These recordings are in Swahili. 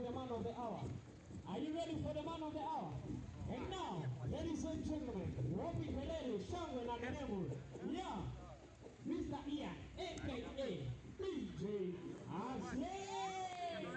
the man of the hour. Are you ready for the man of the hour? And now, ladies and gentlemen, wapi kelele, shangwe na nderemo ya Mr. Ian aka DJ Aslay.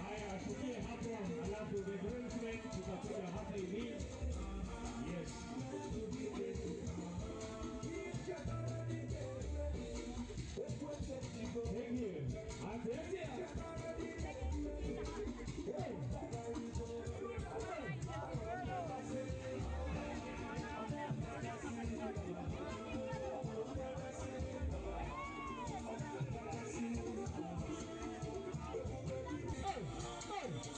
Haya, tukie hapo, alafu the groomsmen tutakuja hapa hivi. Yes. Thank you.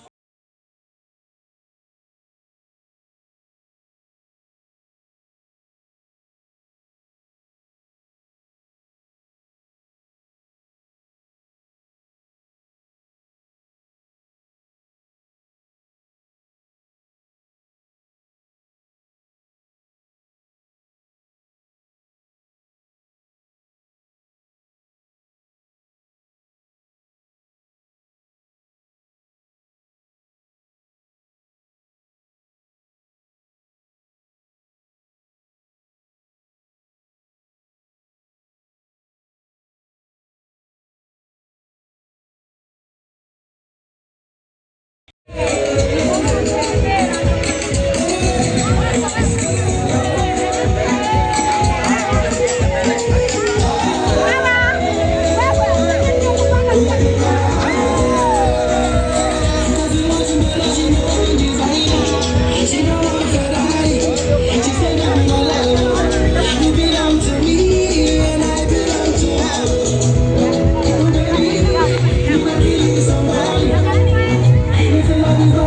Asante. Hey. You belong to me and I belong to her.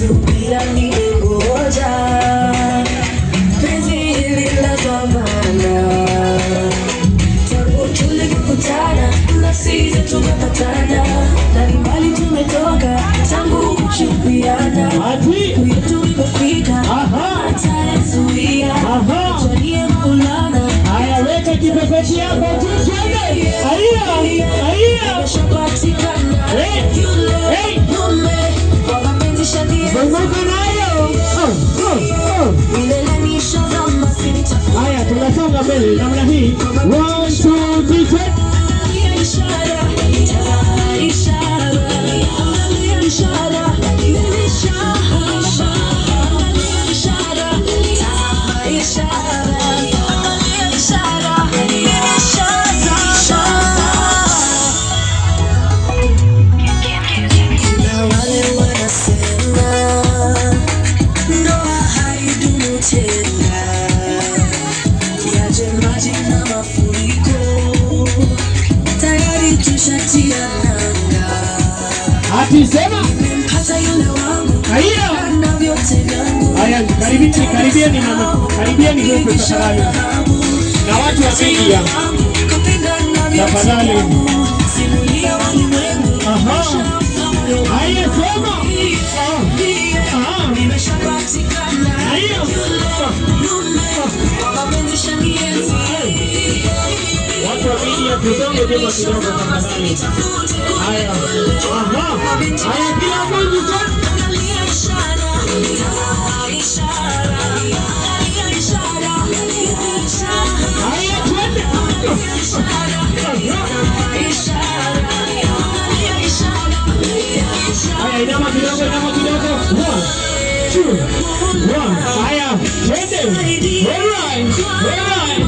Nimesubira, nimengoja penzi hili la thamana. Tangu tulikokutana, nafsi zetu tumepatana, na ni mbali tumetoka tangu kuchupiana. Ati. Siku yetu imefika, Aha. hatayezuia. Aha. Tuanie Maulana. Haya, weka kipepeti yako juu, twende. Haya, haya. Nimeshapatikana. Hey. Yule Hey. mume wa mapenzi shania. Zunguka nayo. Oh, oh, oh. Milele nishazama, sinitafuta. Haya, tunasonga mbele namna hii. 1 2 3 4. Ishara, ishara, angalia ishara, nimesha- angalia ishara, ishara, angalia ishara, nimeshazama. Kuna wale wanasema ndoa haidumu tena, yaje maji na mafuriko, tayari tushatia nanga. Ati sema. Nimempata yule wangu Haya. na vyote vyangu. Haya, karibieni, karibieni mama. Karibieni huku tafadhali. Na watu wa media. Tafadhali. Aha. Haya, sema. Ah. Ah. Haya. Watu wa media tusonge nyuma kidogo tafadhali. Haya. Aha. Haya, kila mtu twende. Haya, twende. Haya, inama kidogo, inama kidogo. 1 2 1. Haya, twende. All right. All right.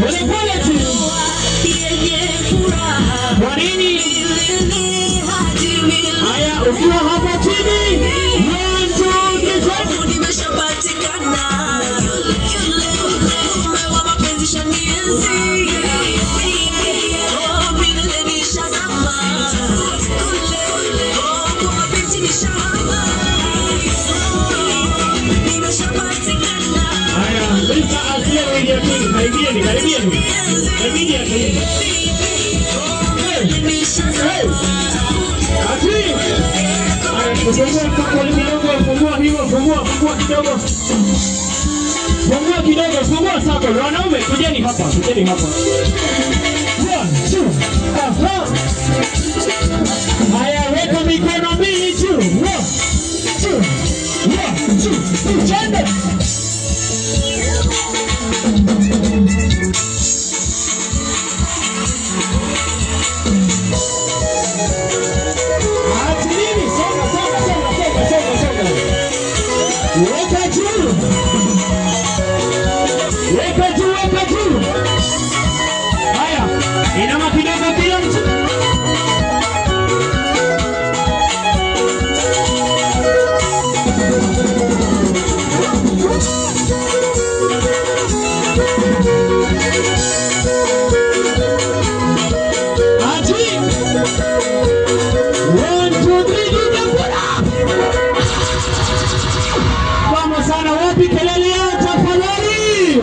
Pole pole tu. Kwa nini? Haya, ukiwa hapa chini. 1 2 3 twende. Nimeshapatikana yule mume wa mapenzi shanienzi. Oh, milele nishazama. Kule, oh, kwa mapenzi nishahama. Oh, nimeshapatikana. Haya, Mr. Asia Media Team, karibieni, karibieni. The media team. Hey, hey. Ati. Haya, kufungua mfuko kidogo, fungua hivyo, fungua, fungua kidogo. Fungua kidogo, fungua sako. Wanaume, kujeni hapa, kujeni hapa. 1 2. Aha. Haya, weka mikono mbili juu. 1 2 1 2 3, twende. Ati nini? Songa, songa, songa, songa, songa, songa. Weka juu. Weka juu, weka juu. Haya, inama kidogo kila mtu. Ati. 1 2 3, DJ Pura. Vamos sana, wapi kelele yao tafadhali?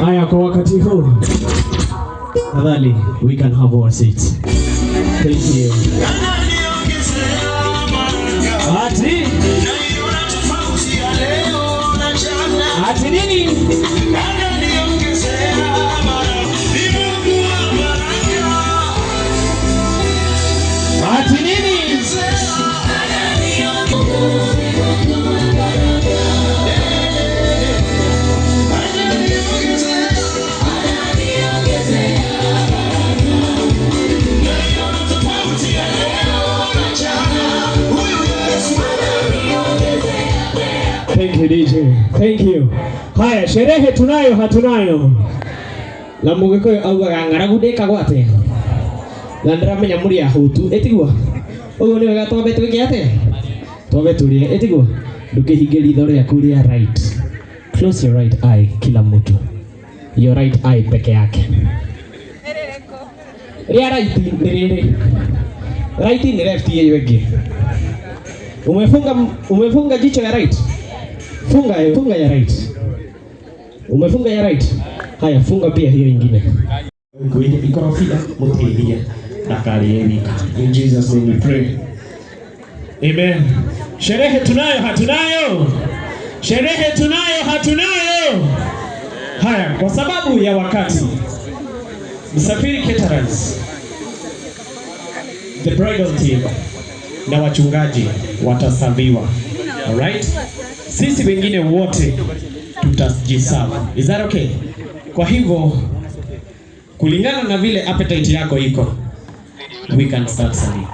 Haya, kwa wakati huu tafadhali, we can have our seats. Thank you. Ati ati nini? Ati nini? Thank you DJ. Thank you. Haya, sherehe tunayo hatunayo? Na mũgĩkũyũ augaga ng'aragu ndĩkagwo atĩa na ndĩramenya mũrĩ ahũtu ĩtiguo ũguo nĩ wega twambe twĩke atĩa twambe tũrĩe ĩtiguo ndũkĩhinge ritho rĩaku rĩa right. Close your right eye, kila mtu your right eye peke yake. Rĩa right nĩ rĩrĩ, right nĩ left ĩyo ĩngĩ. Umefunga jicho ya right. Funga, funga ya right. Umefunga ya right. Haya, funga pia hiyo ingine. Ngwire ikorobia mutithie ndakarie wika. In Jesus' name we pray. Amen. Sherehe tunayo hatunayo? Sherehe tunayo hatunayo? Haya, kwa sababu ya wakati, Msafiri Caterers, the bridal team na wachungaji wataserviwa. Alright? Sisi wengine wote tutajiserve. Is that okay? Kwa hivyo kulingana na vile appetite yako iko, we can start serving.